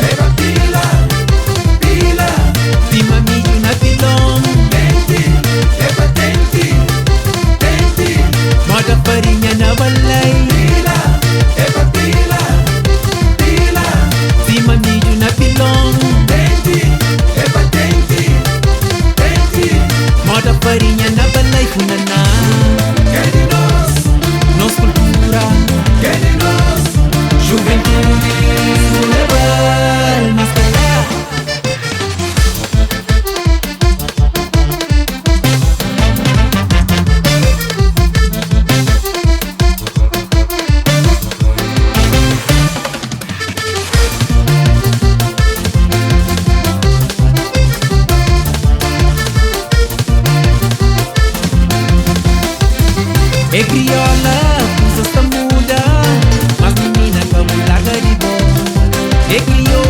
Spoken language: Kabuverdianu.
É pa pila, pila. Sima midju na pilon. Denti, é pa denti, denti. Moda farinha na balai. Pila, é pa pila, pila. Sima midju na pilon. Denti, é pa denti, denti. Moda farinha na balai, funaná. K'é di nos, nos kultura. K'é di nos, juventudi. Nu leba-l, mas ka da. É kriola, kuzas ta muda, mas minina ka bu larga di bo. É kriola.